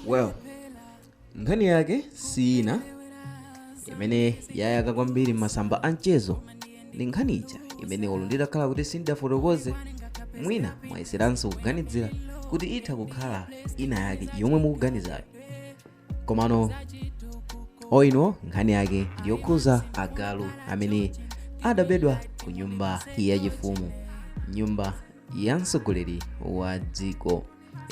Well, nkhani yake si ina imene yayaka kwambiri m'masamba a mchezo ndi nkhani ija imene olo nditakhala kuti sindidafotokoze, mwina mwayeseranso kuganizira kuti itha kukhala ina yake yomwe mukuganizayo. Komano oino nkhani yake ndiyokhuza agalu amene adabedwa ku nyumba yachifumu, nyumba ya mtsogoleri wa dziko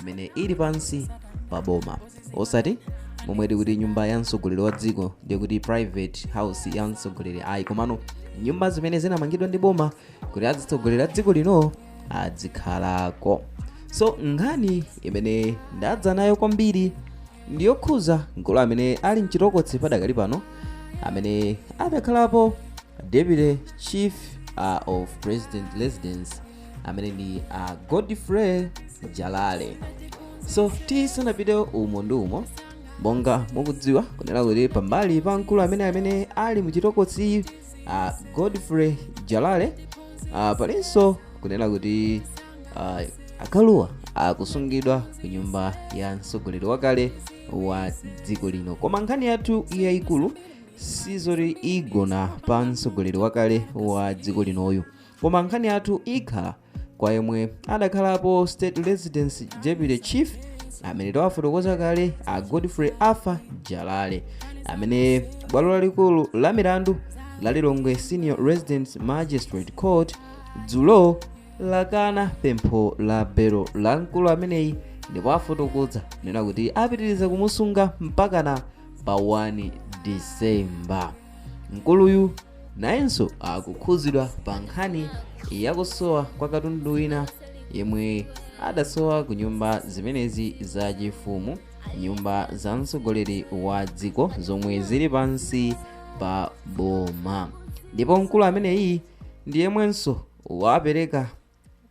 imene ili pansi pa boma, osati momwe tikuti nyumba ya mtsogoleri wa dziko ndiye kuti private house ya mtsogoleri, ayi, komano nyumba zimene zinamangidwa ndi boma kuti azitsogoleri a dziko lino adzikhalako. So nkhani imene ndadza nayo kwambiri ndiyokhuza mkulu amene ali mchitokotsi padakali pano, amene adakhalapo deputy chief of president residence, amene ndi Godfrey Jalale. So tisanapite umo ndi umo, monga mukudziwa kunena kuti pambali pa mkulu amene ali muchitokotsi, Godfrey Jalale, palinso kunena kuti agaluwa akusungidwa ku nyumba ya mtsogoleri wakale wa dziko lino. Koma nkhani yathu yayikulu sizoti igona pa mtsogoleri wakale wa dziko linoyu, koma nkhani yathu ikhala kwa yemwe adakhalapo state residence deputy chief amene tawafotokoza kale, a Godfrey Arthur Jalale, amene bwalo lalikulu la milandu la Lilongwe Senior Resident Magistrate Court dzulo lakana pempho la belo la mkulu ameneyi, ndipo afotokoza kunena kuti apitiriza kumusunga mpakana pa 1 Disemba. Mkuluyu nayenso akukhuzidwa pa nkhani yakusowa kwa katundu wina yemwe adasowa ku nyumba zimenezi zachifumu, nyumba za mtsogoleri wa dziko zomwe zili pansi pa boma. Ndipo mkulu ameneyi ndi yemwenso wapereka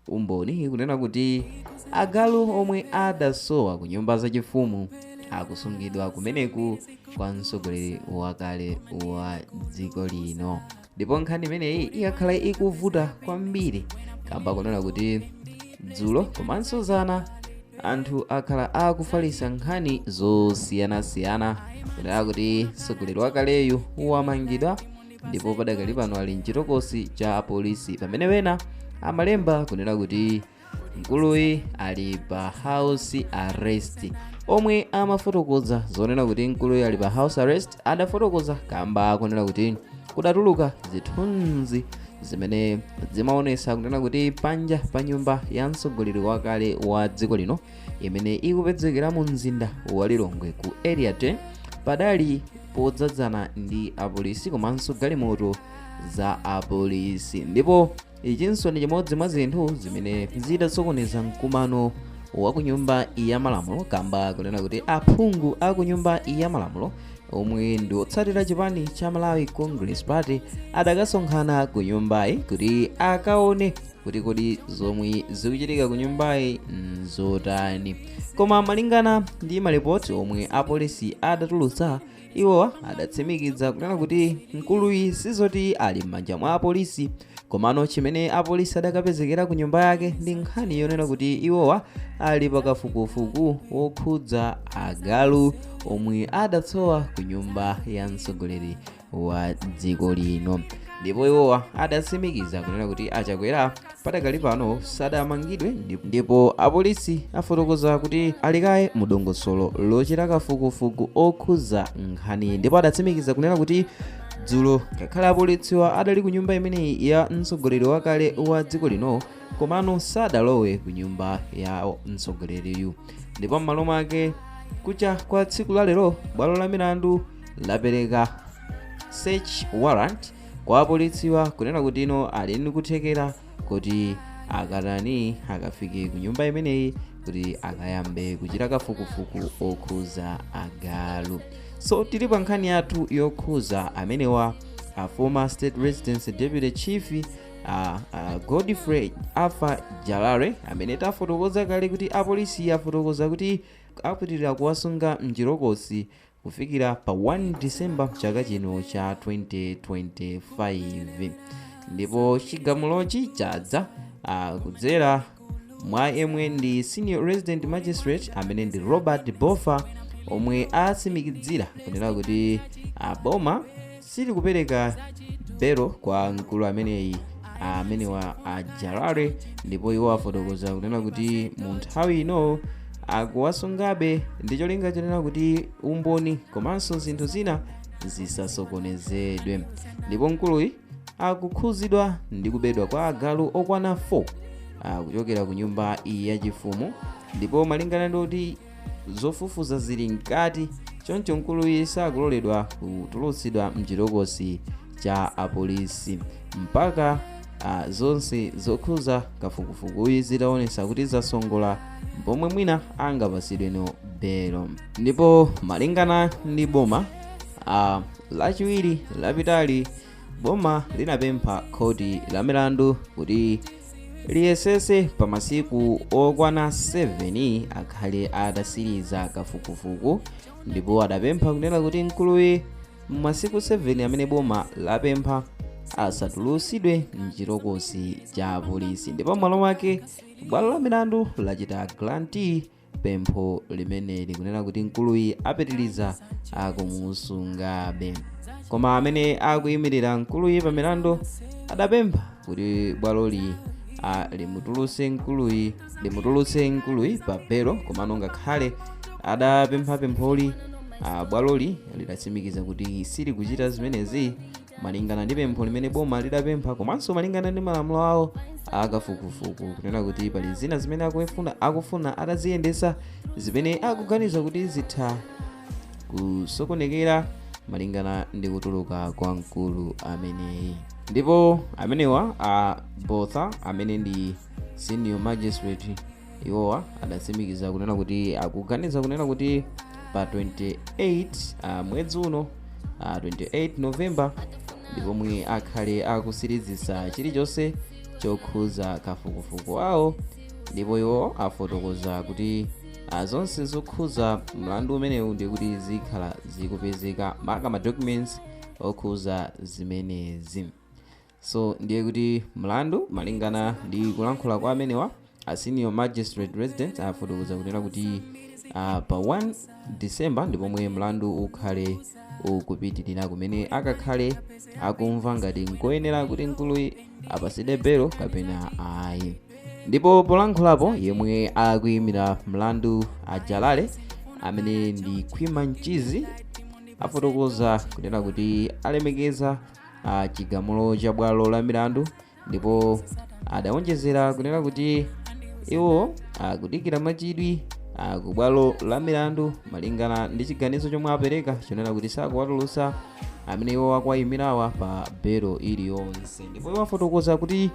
umboni kunena kuti agalu omwe adasowa ku nyumba zachifumu akusungidwa kumeneku kwa mtsogoleri wakale wa dziko lino. Ndipo nkhani imeneyi ikakhala ikuvuta kwambiri kamba kunena kuti dzulo komanso zana anthu akhala akufalitsa nkhani zosiyanasiyana kunena kuti mtsogoleri wakaleyu wamangidwa ndipo padakali pano ali mchitokosi cha apolisi, pamene wena amalemba kunena kuti mkuluyi ali pa house arrest. Omwe amafotokoza zonena kuti mkuluyi ali pa house arrest adafotokoza kamba kunena kuti kudatuluka zithunzi zimene zimaonesa kunena kuti panja pa nyumba ya mtsogoleri wakale wa dziko lino imene ikupezekera mu mzinda wa Lilongwe ku Area 10 padali podzadzana ndi apolisi komanso galimoto za apolisi. Ndipo ichinso ndi chimodzi mwa zinthu zimene zidasokoneza mkumano wa ku nyumba ya malamulo, kamba kunena kuti aphungu a ku nyumba ya malamulo omwe ndi otsatira chipani cha Malawi Congress Party adakasonkhana ku nyumbayi kuti akaone kuti kodi zomwe zikuchitika ku nyumbayi nzotani. Koma malingana ndi malipoti omwe apolisi adatulutsa, iwowa adatsimikiza kunena kuti mkuluyi sizoti ali m'manja mwa apolisi, komano chimene apolisi adakapezekera ku nyumba yake ndi nkhani yonena kuti iwowa ali pakafukufuku wokhudza agalu omwe adatsowa ku nyumba ya mtsogoleri wa dziko lino. Ndipo iwowa adatsimikiza kunena kuti achakwera padakali pano sadamangidwe, ndipo apolisi afotokoza kuti alikaye mu dongosolo lochita kafukufuku okhuza nkhani. Ndipo adatsimikiza kunena kuti dzulo ngakhale apolisiwa adali ku nyumba imeneyi ya mtsogoleri wakale wa dziko lino, komano sadalowe ku nyumba ya mtsogoleriyu. Ndipo m'malo mwake kucha kwa tsiku la lero bwalo la milandu lapereka search warrant kwa apolisiwa kunena kuti ino ali ndi kuthekera kuti akatani, akafike ku nyumba imeneyi kuti akayambe kuchita kafukufuku okhuza agalu. So tili pa nkhani yathu yokhuza amenewa, a former state residence deputy chief, Godfrey Arthur Jalale, amene tafotokoza kale kuti apolisi afotokoza kuti apitirira kuwasunga mchirokosi kufikira pa 1 December chaka chino cha 2025. Ndipo chigamulochi chadza kudzera Mwa yemwe ndi senior resident magistrate amene ndi Robert Bofa, omwe atsimikizira kunena kuti boma silikupereka belo kwa mkulu ameneyi, amenewa a Jalale. Ndipo iwo afotokoza kunena kuti mu nthawi ino akuwasungabe ndi cholinga chonena kuti umboni komanso zinthu zina zisasokonezedwe. Ndipo mkuluyi akukhuzidwa ndi kubedwa kwa agalu okwana 4 kuchokera ku nyumba yachifumu, ndipo malingana ndi kuti zofufuza zili mkati, choncho mkuluyi sakuloledwa kutulutsidwa mchitokosi cha apolisi mpaka zonse zokhuza kafukufukuyi zitaonesa kuti zasongola, pomwe mwina angapasidweno belo. Ndipo malingana ndi boma, Lachiwiri lapitali boma linapempha khoti la milandu kuti liyesese pa masiku okwana 7 akhale atasiriza kafukufuku, ndipo adapempha kunena kuti mkuluyi m'masiku 7 amene boma lapempha asatulutsidwe mchitokosi cha polisi. Ndipo m'malo mwake bwalo la milandu lachita grant pempho limene likunena kuti mkuluyi apitiriza akumusungabe. Koma amene akuyimirira mkuluyi pa milandu adapempha kuti bwaloli limutulutse mkuluyi pa belo. Komano ngakhale adapempha pempholi, bwaloli lidatsimikiza kuti silikuchita zimenezi malingana ndi pempho limene boma lidapempha, komanso malingana ndi malamulo awo akafukufuku, kunena kuti pali zina zimene akufuna ataziyendesa zimene akuganiza kuti zitha kusokonekera malingana ndi kutuluka kwa mkulu ameneyi. Ndipo amenewa a Botha, amene ndi senior magistrate, iwowa adatsimikiza kunena kuti akuganiza kunena kuti pa 28 mwezi uno, 28 November, ndipomwe akhale akusirizisa chilichonse chokhuza kafukufuku awo. Ndipo iwo afotokoza kuti zonse zokhuza mlandu umenewu ndi kuti zikhala zikupezeka, maka ma documents okhuza zimenezi. So ndiye kuti mlandu, malingana ndi kulankhula kwa amenewa a senior magistrate resident, afotokoza kunena kuti pa 1 December ndipomwe mlandu ukhale ukupitirira, kumene akakhale akumva ngati nkoyenera kuti mkuluyi apasidwe belo kapena ayi. Ndipo polankhulapo yemwe akuyimira mlandu a Jalale, amene ndi Khwima Mchizi, afotokoza kunena kuti alemekeza chigamulo cha bwalo la milandu, ndipo adawonjezera kunena kuti iwo akudikira mwachidwi ku bwalo la milandu malingana ndi chiganizo chomwe apereka chonena kuti sakuwatulutsa amene iwo akuwayimirawa pa belo iliyonse. Ndipo iwo afotokoza kuti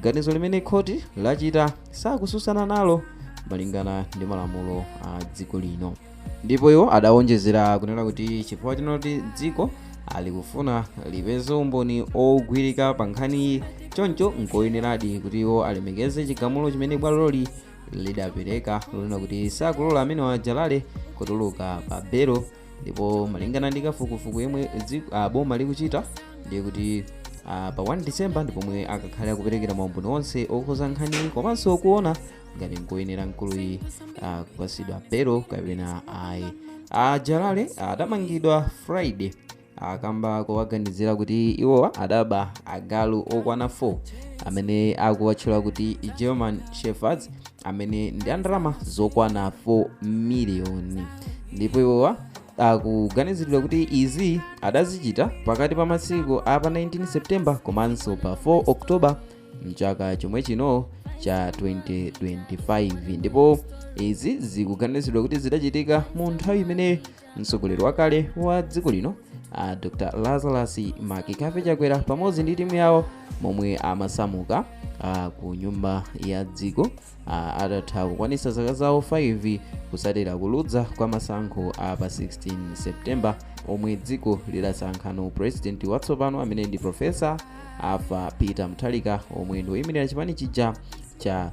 ganizo limene khoti lachita sakususana nalo malingana ndi malamulo a dziko lino. Ndipo iwo adawonjezera kunena kuti chifukwa chinoti dziko alikufuna lipeze umboni ogwirika pa nkhaniyi, choncho nkoyeneradi kuti iwo alemekeze chigamulo chimene bwaloli lidapereka lonena kuti sakulola amene a Jalale kutuluka pa belo. Ndipo malingana ndi kafukufuku yemwe boma likuchita, ndiye kuti pa 1 December ndipomwe akakhale akuperekera maumboni onse okhuza nkhaniyi, komanso kuona ngati nkoyenera mkuluyi kupasidwa belo kapena ayi. Jalale adamangidwa Friday akamba kuwaganizira kuti iwowa adaba agalu okwana 4 amene akuwatchula kuti German Shepherds, amene ndi andalama zokwana 4 miliyoni. Ndipo iwowa akuganiziridwa kuti izi adazichita pakati pa masiku a pa 19 September komanso pa 4 October mchaka chomwe chino cha 2025. Ndipo izi zikuganizidwa kuti zidachitika mu nthawi imene mtsogoleri wakale wa dziko lino, Dr Lazarus Makikafe Chakwera, pamodzi ndi timu yawo momwe amasamuka ku nyumba ya dziko atatha kukwanisa zaka zawo 5 kusatira kuludza kwa masankho a pa 16 September, omwe dziko lidasankhano president watsopano amene ndi Professor Arthur Peter Mutharika, omwe ndi woyimirira chipani chija cha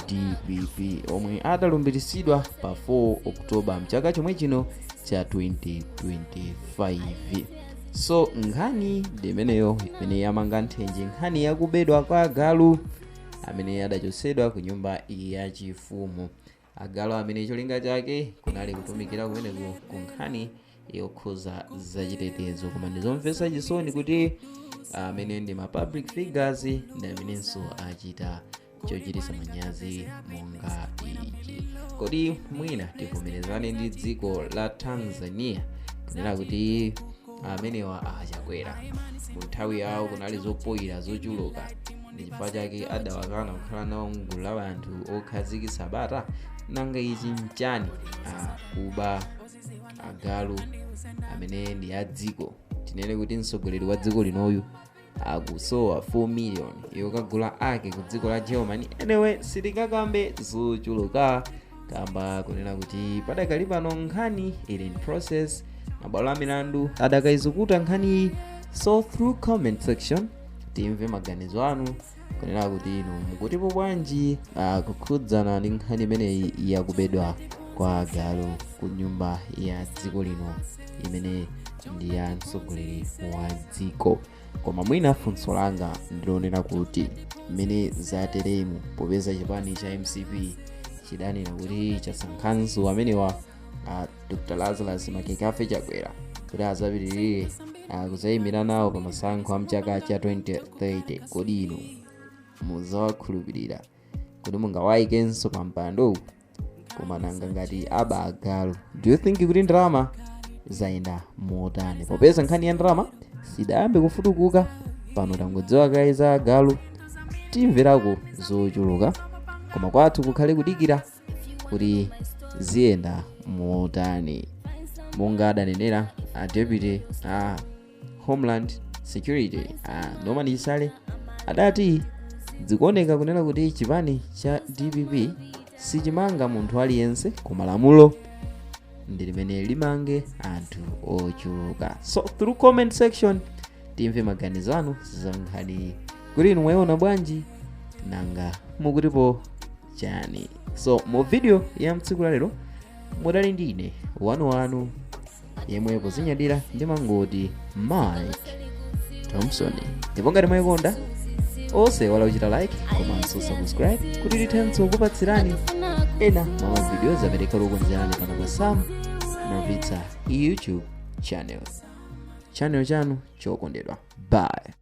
DPP, omwe adalumbiritsidwa pa 4 October mchaka chomwe chino cha 2025. So nkhani ndi imeneyo imene yamanga nthenje, nkhani yakubedwa kwa agalu. Amene adachotsedwa ku nyumba yachifumu, agalu amene cholinga chake kunali kutumikira kumeneku ku nkhani yokhuza zachitetezo. Koma ndizomvetsa chisoni kuti amene ndi ma public figures ndi amenenso achita chochititsa manyazi monga ichi. Kodi mwina tivomerezane ndi dziko la Tanzania kunena kuti amenewa achakwera mu nthawi yawo kunali zopoyira zochuluka, ndi chifukwa chake adawakana kukhala nawo mgulu la anthu okhazikitsa bata? Nanga ichi nchani, kuba agalu amene ndi a dziko? Tinene kuti mtsogoleri wa dziko linoyu akusowa 4 million yokagula ake ku dziko la Germany. Anyway, sitingakambe zochuluka kamba kunena kuti padakali pano nkhani ili in process, mabwalo a milandu adakayizukuta nkhaniyi. So through comment section timve maganizo anu kunena kuti inu mukutipo bwanji kukhudzana ndi nkhani imeneyi yakubedwa kwa agalu ku nyumba ya dziko lino imene ndi ya mtsogoleri wa dziko. Koma mwina funso langa ndilonena kuti mmene zateremu, popeza chipani cha MCP chidanena kuti chasankhanso amenewa Dr Lazarus Makekafe Chakwera kuti azapitirire kuzayimira nawo pa masankho a mchaka cha 2030, kodi inu muzawakhulupirira kuti mungawayikenso pa mpando? Koma nanga ngati aba agalu, do you think kuti ndalama zayenda motani, popeza nkhani ya ndalama sidayambe kufutukuka? Pano tangodziwa kaye za agalu, timverako zochuluka, koma kwathu kukhale kudikira kuti ziyenda motani. Monga adanenera a deputy a Homeland Security a Norman Chisale, adati zikuoneka kunena kuti chipani cha DPP sichimanga munthu aliyense, koma lamulo ndi limene limange anthu ochuluka. So through comment section timve maganizo anu za nkhani, kuti inu mwayiona bwanji, nanga mukutipo chani? So mu video ya mtsiku la lero mudali ndine wanuwanu yemwe kuzinyadira ndimangoti Mike Thompson. Ndipo ngati mwayikonda, osaiwala kuchita like komanso subscribe kuti tithenso kupatsirani ena mwa mavidiyo amene tikukonzerani pano pa Sam Mavitsa YouTube channel, channel chanu chokondedwa. Bye.